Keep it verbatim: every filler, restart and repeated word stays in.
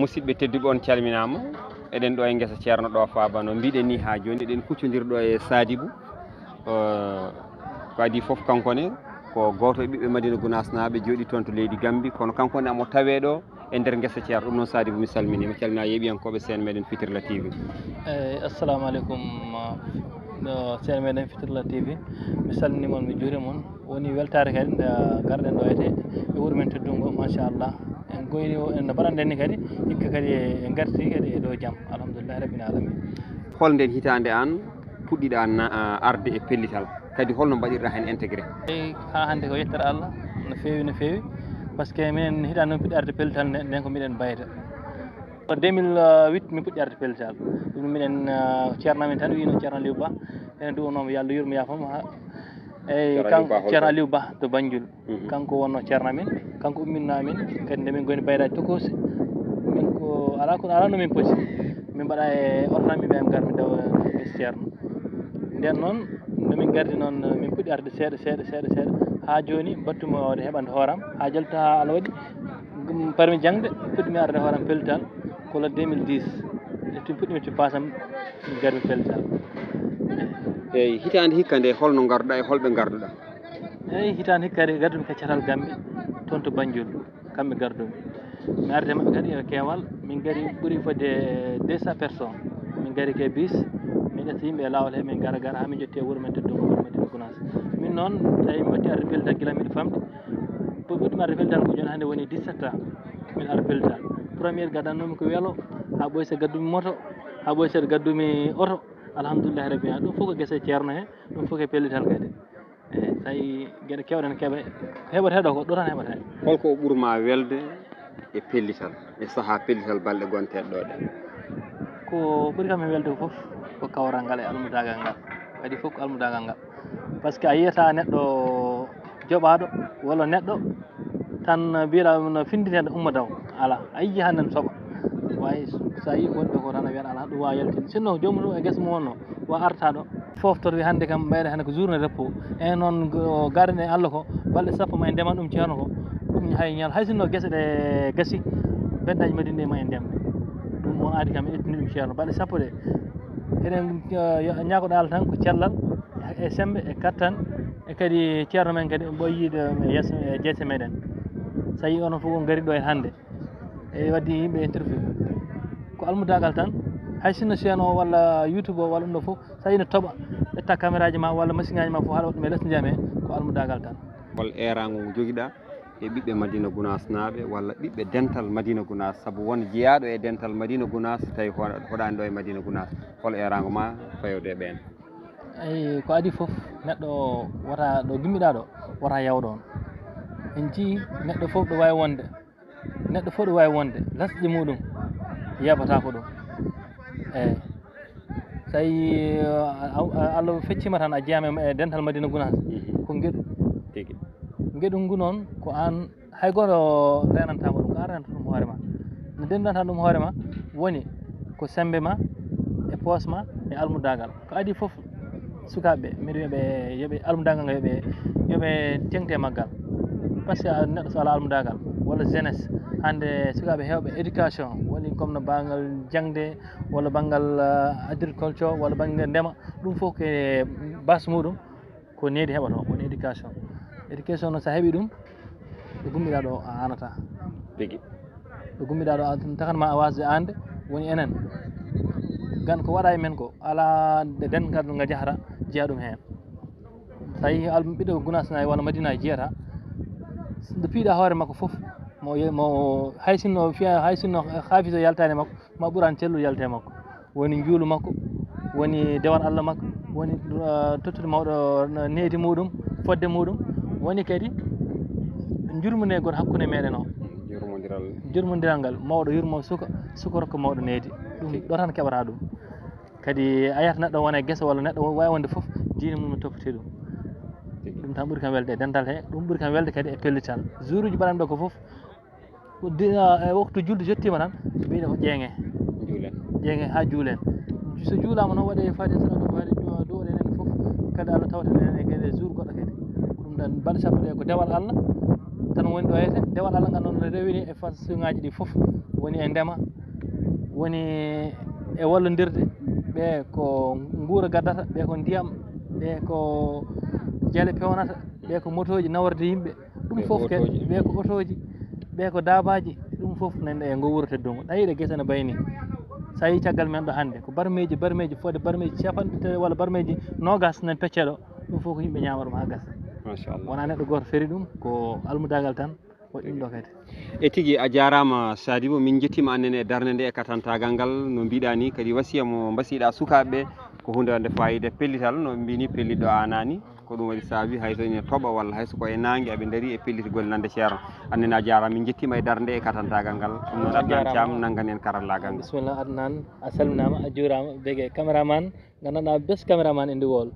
Musidɓe tedduɓe, on calminaama. Eɗen ɗo e ngesa Ceerno ɗo, faaba no mbiɗen ni haa jooni, eɗen kuccondir ɗo e Saadibu. Eh, ko adii fof, kanko ne ko gooto e ɓiɓɓe Madina Gunaas naaɓe, jooɗii toon to leydi Gambi, kono kanko ne amo tawee ɗo e nder ngesa Ceerno. Ɗum noon, Saadibu, mi salminii, mi calminaa yeeɓiyankooɓe seen meɗen Fitirla T V. Eyi, assalamu aleykum, uh, ɗo seen meɗen Fitirla T V. Mi salminii mon, mi juurii mon. Woni weltaare kadi nde garɗen ɗo ete e wuro men teddungo, machallah. En goyni o, en no mbaɗanɗen ni kadi, hikka kadi e, en ngarti kadi e dow jam, alhamdulillahi rabbil alamin. Hol nden hitaande aan puɗɗiɗaa na-, a, arde e pellital? Kadi holno mbaɗirɗaa heen intégré? Eyi, haa hannde ko yettere Allah, no feewi, no feewi. Par ce que minen hitaande noon puɗɗi arde pellital nde, nden ko miɗen bayda. Ko deux mille huit mi puɗɗi arde pellital. Ɗum miɗen, uh, ceerno amen tan wiyno Ceerno Aliou Ba. Ene duwanooma, yo Allah yurmo, yaafo mo. Ha, eyi, Ceerno kan-, Aliou Ba, hol Ceerno to? Aliou Ba to Banjul. Mhm. Kanko wonno ceerno amen, kanko umminno amen, kadi nde min ngoni bayraaji tokoosi. Min ko alaa kono alaa no min poti. Min mbaɗa e oto tan, min mbiya min ngar min tawa ngesa ceerno. Nden noon, no min ngardi noon, min puɗɗi arde seeɗa, seeɗa, seeɗa, seeɗa. Haa jooni, mbaɗtumi waawde heɓande hooram, haa jalta haa Allah waɗi, ɗum parmi jaŋde, puɗɗimi arde hooram pellital ko le deux mille dix. Ƴetti puɗɗimi ci paasam, min ngarmi pellital. Eyi, hitaande hikka nde, holno ngarduɗaa e holɓe ngarduɗaa? Eyi, hitaande hikka kadi gardumi ka catal Gambi, toon to Banjul, kamɓe gardumi. Mi arde maɓɓe kadi e keewal, min ngari ɓuri fodde deux cents personnes. Min ngari ke bis, min ƴetti yimɓe e laawol he, min gara gara haa min njotti e wuro men teddungo, wuro Madina Gunaas. Min noon, tawi mi watti arde pellital gila miɗo famɗi. Ɓo-, ɓoɗɗumi arde pellital ko jooni hannde woni dix-sept ans, min arde pellital. Première gaddannomi ko welo, haa ɓoy seeɗa gaddumi moto, haa ɓoy seeɗa gaddumi oto. Alhamdulillahi rabbil alamin. Ɗum fof ko gese ceerno he, ɗum fof ko pellital kadi. Eyi, tawi geɗe keewɗe ne keɓe, heɓata ɗo ko ɗo tan heɓata. Holko ɓurma welde e pellital, e sahaa pellital balɗe gonteɗe ɗo ɗe? Ko ɓuri kam e welde fof ko kawral ngal e almudaagal ngal. Kadi fof ko almudaagal ngal. Par ce que a yiyata neɗɗo joɓaaɗo walla neɗɗo tan mbiɗa no findinede umma daw. Alaa, a yii hannde no soɓa. Wayi so a yii wonde ko tan a wiyata alaa, ɗum waawa yaltinde. Sinno joomum ɗum e gesa mum wonno, wa arta ɗo. Foftoto wi hannde kam mbayɗa hannde ko journée repos. E noon ko garɗen e Allah ko balɗe sappo ma en ndeman ɗum ceerno ko. Ɗum hay ñal, hay sinno gese ɗe gasi, beddaaji Madina ɗe ma en ndema. Ɗum on aadi kam en ittini ɗum ceerno. Balɗe sappo ɗe, eɗen, eh, ñaagoɗo Allah tan ko cellal e sembe e kattan, e kadi ceerno men kadi ɓooy yiide e yeeso, e jeese meɗen. So a yii onon fof on ngari ɗo e hannde, e wadde yimɓe interview. Ko almudaagal tan, hay sinno chaîne o walla YouTube o walla ɗum ɗo fof, so a yii no toɓa, ƴetta caméra ji ma walla machine ŋaaji ma fof haɗa waɗa ɗum e les ndiyan he, ko almudaagal tan. Hol eeraango ngo njogiɗaa e ɓiɓɓe Madina Gunaas naaɓe walla ɓiɓɓe dental Madina Gunaas, sabu won jeyaaɗo e dental Madina Gunaas tawi ho-, hoɗaani ɗo e Madina Gunaas? Hol eeraango ma fayode e ɓeen? Eyi, ko adii fof, neɗɗo wota ɗo gimmiɗaa ɗo, wota yaw ɗoon. En njii neɗɗo fof ɗo waawi wonde, neɗɗo fof ɗo waawi wonde, lasɗi muɗum yeeɓata ko ɗum. Eyi, so tawi, uh, a-, a-, Allah feccima tan a jeyaama e dental Madina Gunaas, ko ngeɗu. Tigi. Ngeɗu ngu noon ko aan, hay gooto reenantaa ma ɗum, ko aan reenata ɗum hoore ma. No dendantaa ɗum hoore ma woni ko sembe ma, e poos ma, e almudaagal. Ko adii fof, sukaaɓe ɓe, mbiɗo wiya ɓe, yo ɓe almudaagal ngal, yo ɓe, yo ɓe teeŋte e maggal. Par ce que neɗɗo so alaa almudaagal, walla jeunesse, hannde sukaaɓe heewɓe éducation, woni comme no banngal jaŋde, walla banngal, uh, agriculture, walla banngal ndema, ɗum fof ko e base muɗum. Ko needi heɓata, woni éducation. Éducation noon, so a heɓii ɗum, ɗo gummiɗaa ɗo a aanataa. Tigi. Ɗo gummiɗaa ɗo a takan ma a waasde aande, woni enen. Gan ko waɗa e men ko, alaa de-, dental ngal jahata, jeyaa ɗum heen. So a yii al-, ɓiɗɗo Gunaas nayi walla Madina jiyata, nde piiɗaa hoore makko fof, mo ye-, mo hay sinno fiya, hay sinno haafis o yaltaani e makko, ma ɓuran cellude yalte makko. Woni njuulu makko, woni dewal Allah makko, woni, uh, tottude mawɗo, uh, needi muɗum, fodde muɗum, woni kadi njurmundegol hakkunde meɗen o. Jurmondiral. Jurmondiral ngal, mawɗo yurmo suka, suka rokka mawɗo needi. Ɗum ɗo tan keɓata ɗum. Kadi a yiyata neɗɗo wona e gesa walla neɗɗo waawi wonde fof, diine mum no toppatee ɗum. Tigi. Ɗum tan ɓuri kam welde e dental he, ɗum ɓuri kam welde kadi e pellital. Jour uji mbaɗanɗo ko fof, ko di-, e waktu julde jottiima tan, mbiɗa ko ƴeeŋe. Juulen. Ƴeeŋe haa juulen. So juulaama noon, waɗee faade salatu faade, duwaɗen en fof, kadi Allah tawtana en e kadi jour goɗɗo kadi. Ko ɗum ɗon balɗe sappo ɗe ko dewal Allah tan woni ɗo hete. Dewal Allah ngal noon no rewini e façon ŋaaji ɗi fof. Woni e ndema, woni e wallondirde, ɓe ko nguura gaddata, ɓe ko ndiyam, ɓe ko jale pewnata, ɓe ko motooji nawarde yimɓe. Ɗum fof kadi, ɓe ko otooji, ɓe ko daabaaji. Ɗum fof nande e ngo wuro teddungo. Ɗa yiɗa gese no bayni. So a yii caggal men ɗo hannde, ko barmeeji, barmeeji, fodde barmeeji capanɗe tati walla barmeeji noogas nan pecce ɗo. Ɗum fof ko yimɓe ñaama ɗum haa gasa. Machallah. Wonaa neɗɗo gooto feri ɗum, ko almudaagal tan. Ko ɗum ɗo kadi. E tigi, a jaaraama, Saadi, mo min njettiima annen e darnde nde e katantaagal ngal. No mbiɗa ni kadi, wasiya mo mbasiɗa sukaaɓe ɓe ko huunde wonde faayiida, pellital, no ɓe mbiyi ni, pelliɗo aanaani. Ko ɗum waɗi saabi hay so ene toɓa walla hay so ko e naange, aɓe ndarii e pellitgol nande Ceerno. Annen a jaaraama, min njettiima e darnde e katantaagal ngal. Ɗum noon, Adnan Thiam nanngan en karallaagal ngal. Bisimilla, Adnan, a salminaama, a juuraama. Bege cameraman, nganndanɗaa best cameraman in the world.